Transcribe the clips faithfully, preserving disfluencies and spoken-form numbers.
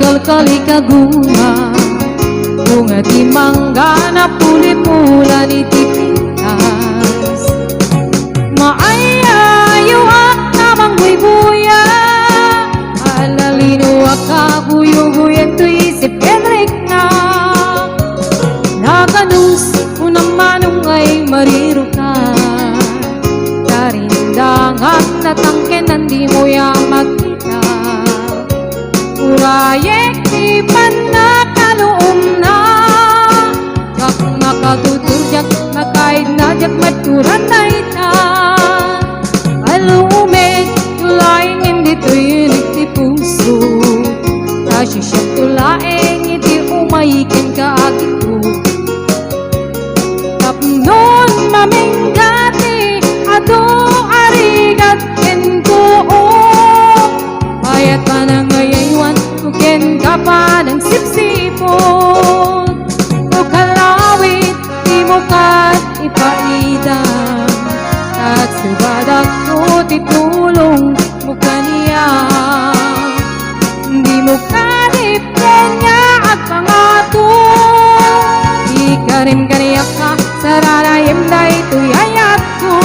Kalkalikaguma, bunga ti mangga, napuli-pulan iti pintas. Maay-ayoak a mangbuybuya, alalino a kabuyobuyan toy isip ken rikna. Naganus, unam manong ay mariruka. Karindangan, natangkenan, dimo ya makita. Urayek ti pannakaluomna, diak makatutur, diak makaidna, diak maturan dayta. Alumek, tulaengen ditoy uneg ti puso. Ta siak tulaeng iti umay kenka, agikko. Tapnon mamingga ti adu a rigat ken tuo. Mayat panangayaywan ken kapanang sipsipon. O kalawit, dimo kad ipaidam. Agsubadak ti tulong mo kaniak. Dimo kadipdem nga agpangato. Ikarim kaniak a sararayem daytoy ayatko.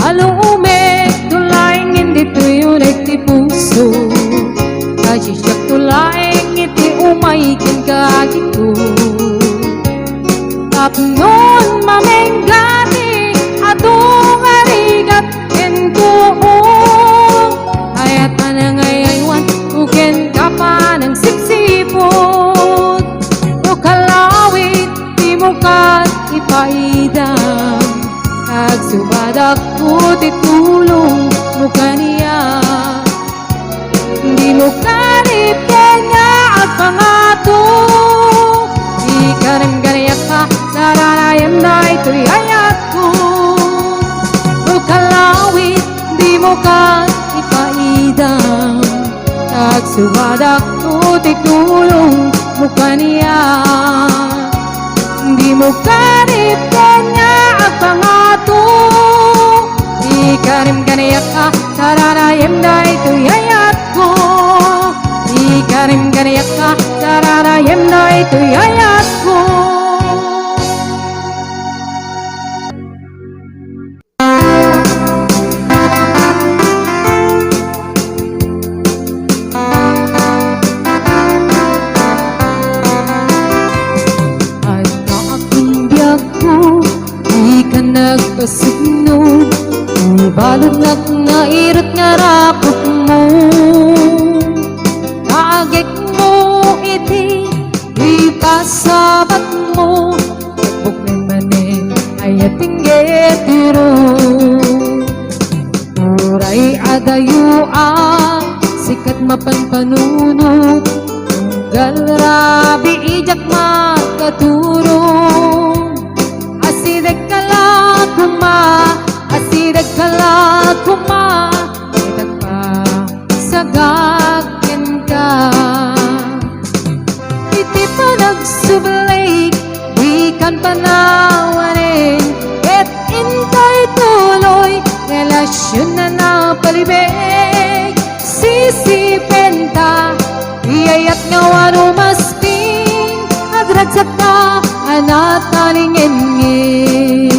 Alumek, tulaengen ditoy uneg ti puso. Ta siak tulaeng iti umay kenka, agikko. Tapnon mamingga ti adu a rigat ken tuo. Mayat panangayaywan ken kapanang sipsipon. O kalawit, dimo kad ipaidam. Agsubadak ti tulong mo kaniak. Dimo kadipdem nga agpangato. Ikarim kaniak a sararayem daytoy ayatko. O kalawit, dimo kad ipaidam. Agsubadak ti tulong mo kaniak. Dimo kadipdem nga agpangato. Ikarim kaniak a sararayem daytoy ayatko. Ikarim kaniak a sararayem daytoy ayatko. Adda a biagko, dika nagpasugno, ibaludnak nga irut nga raputmo. Kaagekmo iti ipasabatmo, buknen manen ay atinggetiro. Uray adayo a sikat mapanpanunot, tunggal rabii diak makaturong. Asideg ka la koma, asideg ka la koma, ket agsagak kenka. Iti panagsubli, dikan panawanen, ket intay tuloy, relasyon a napalibeg. Sisipenta, iyayat nga wano maspin, agragsakta a natalingenngen.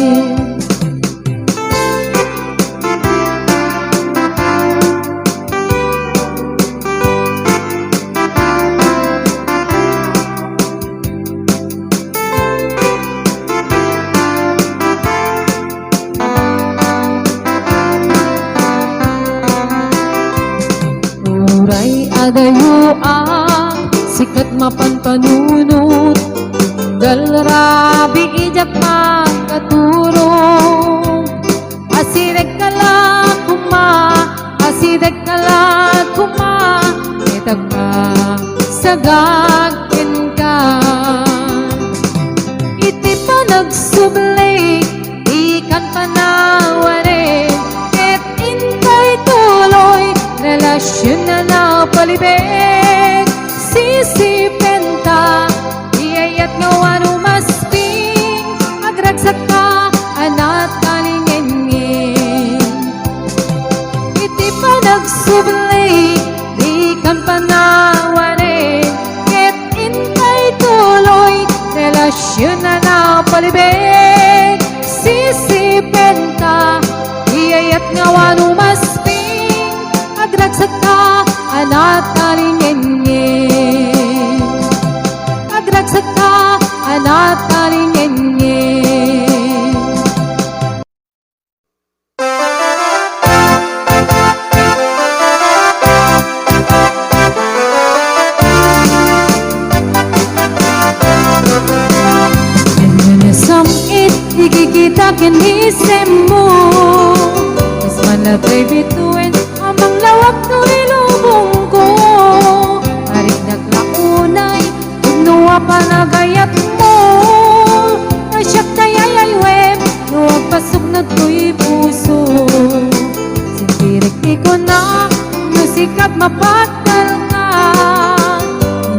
Uray adayo a sikat mapanpanunot, tunggal rabii diak makaturong. Asideg ka la koma, asideg ka la koma, ket agsagak kenka. Iti panagsubli, dikan panawanen, Agsubli, dikan panawanen, ket intay tuloy, relasyon a napalibet. Sisipenta, iyayat nga wano masping, agragsatta a natalingengngeng. Agragsatta a natalingengngeng. Nasam-it ti kikita ken isemmo. Kas manatay bituen a manglawag toy lubongko. Arignak la unay, pudno a panagayatmo. Ta siak dayay ay web no agpasuknad toy puso. Sintirek ti kuna, no sika mapagtalka.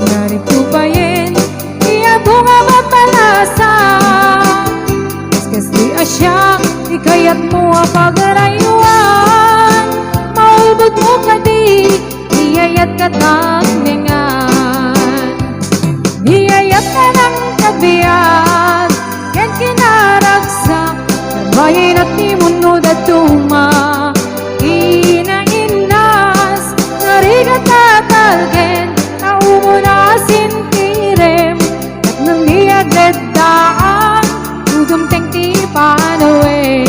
Inarigko payen ti adu nga mabalasa. Kas-, kas di a siak ti kayatmo a pagaraywan, maulbodmo kadi, iyayat ka tangnengan. Iyayat ka nang kabiag, ken kinaragsak, bayen a ti munno dadduma. Inainnas, narigat a talgen, ta umuna sintirem, tapno di agleddaan, no dumteng ti panawen.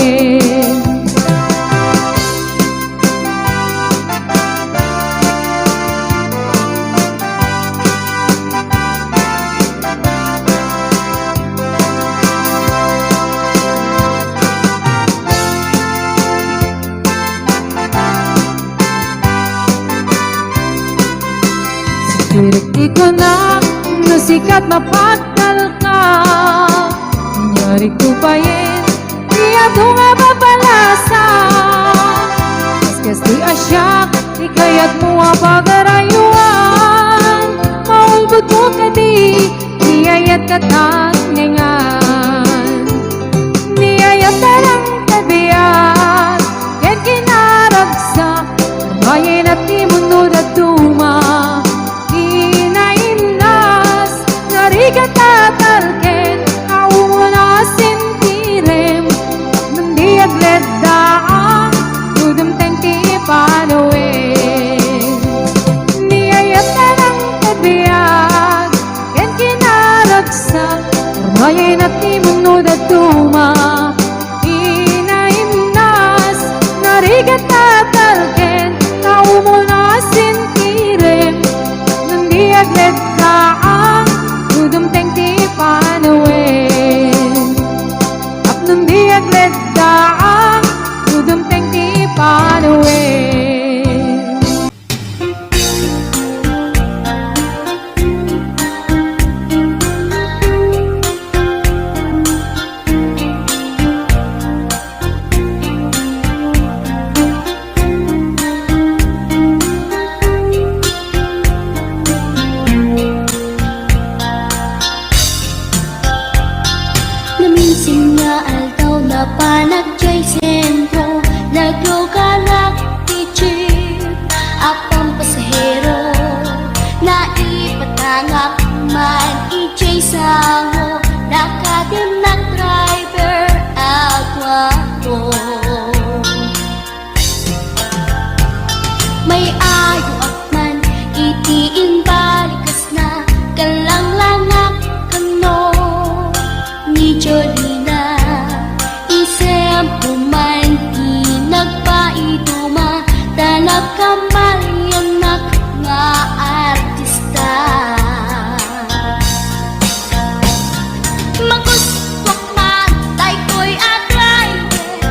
Sintirek ti kuna, no sika mapagtalka. Inyarigko payen ti adu nga mabalasa. Kas-, kas di a siak ti kayatmo a pagaraywan, maulbodmo kadi, iyayat ka tangnengan. Iyayat a nang kabiag, ken kinaragsak, bayen a ti munno dadduma. Inainnas, narigat a talgen, ta umuna sintirem, tapno di agleddaan, no dumteng ti panawen. Iyayat a nang kabiag, ken kinaragsak, bayen a ti munno dadduma. Inainnas, narigat a talgen, ta umuna sintirem, tapno di agleddaan, no dumteng ti panawen. Tapno di agleddaan, no dumteng ti panawen. Naminsan nga aldaw, napanak jay sentro, naglugarak ti jeep a pampasahero. Naipatangak man ijay sango, nakadimnak driver a guapo. May-ayoak man iti imbalikasna, kallanglangak kano ni Jolina. Isempo man ti nagpaiduma, ta nagkamaliannak nga artista. Magustuak man daytoy a driver,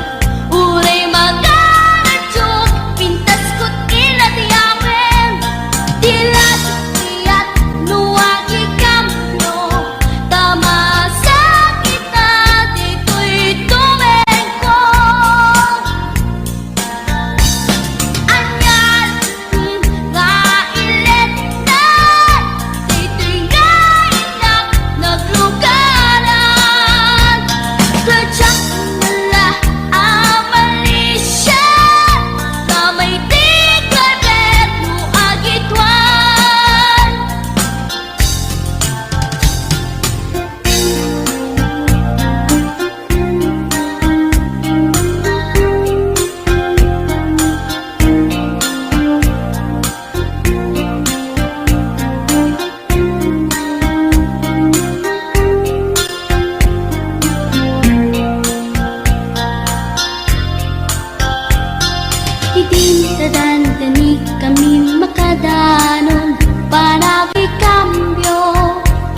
uray magaradiok, pintasko ti ladiawen. Ti ladiok ti yat no agikambio, ta masakit a ditoy tumengko. Ania Tinta dandani kami makadanon, panagikambio,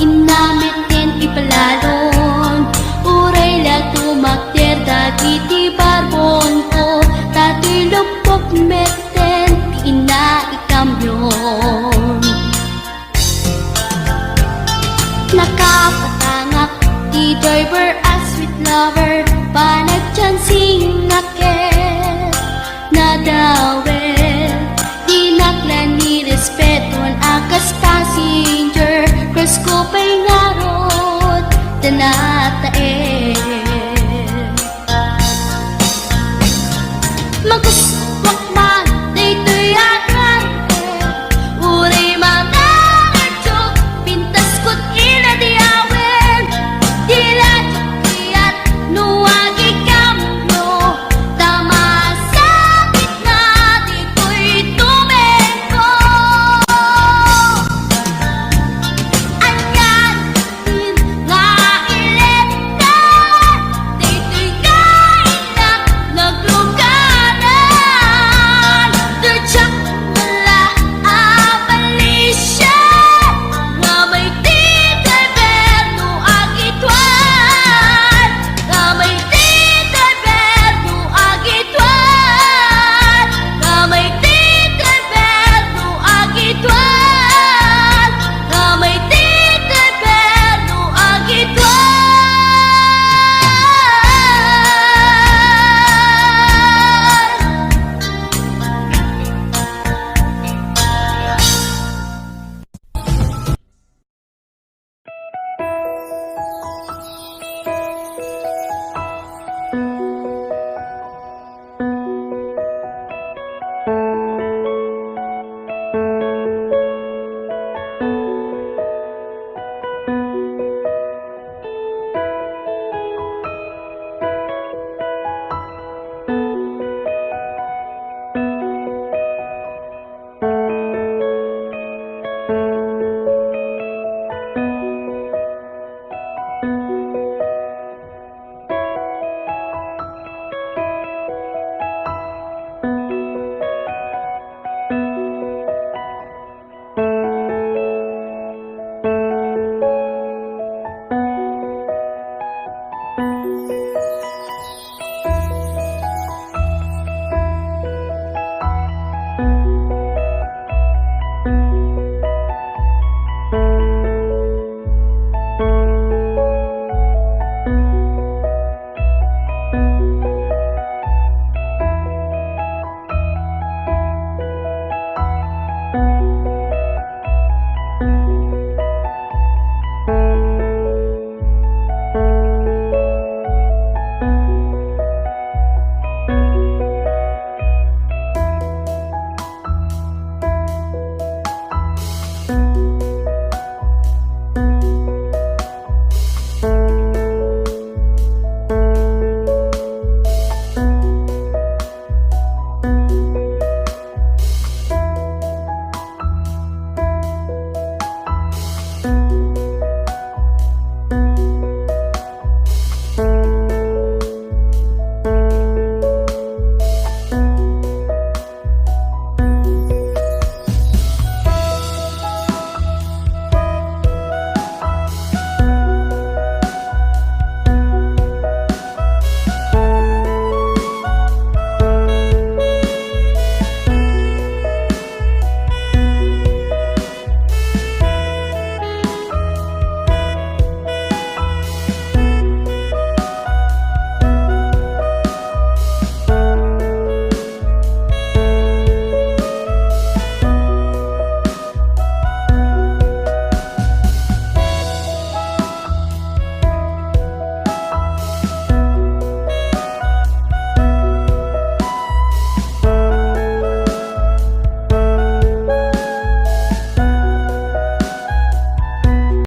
inna metten ipalalon. Uray la tumakder dagiti barbonko, ta ti luppok metten ti inna ikambion. Nakapatangak ti driver a sweet lover, panagchancingak ket nadawel. Dinak la nirespetuan a kas passenger, crush ko pay ngarud ta nataen. Magustuak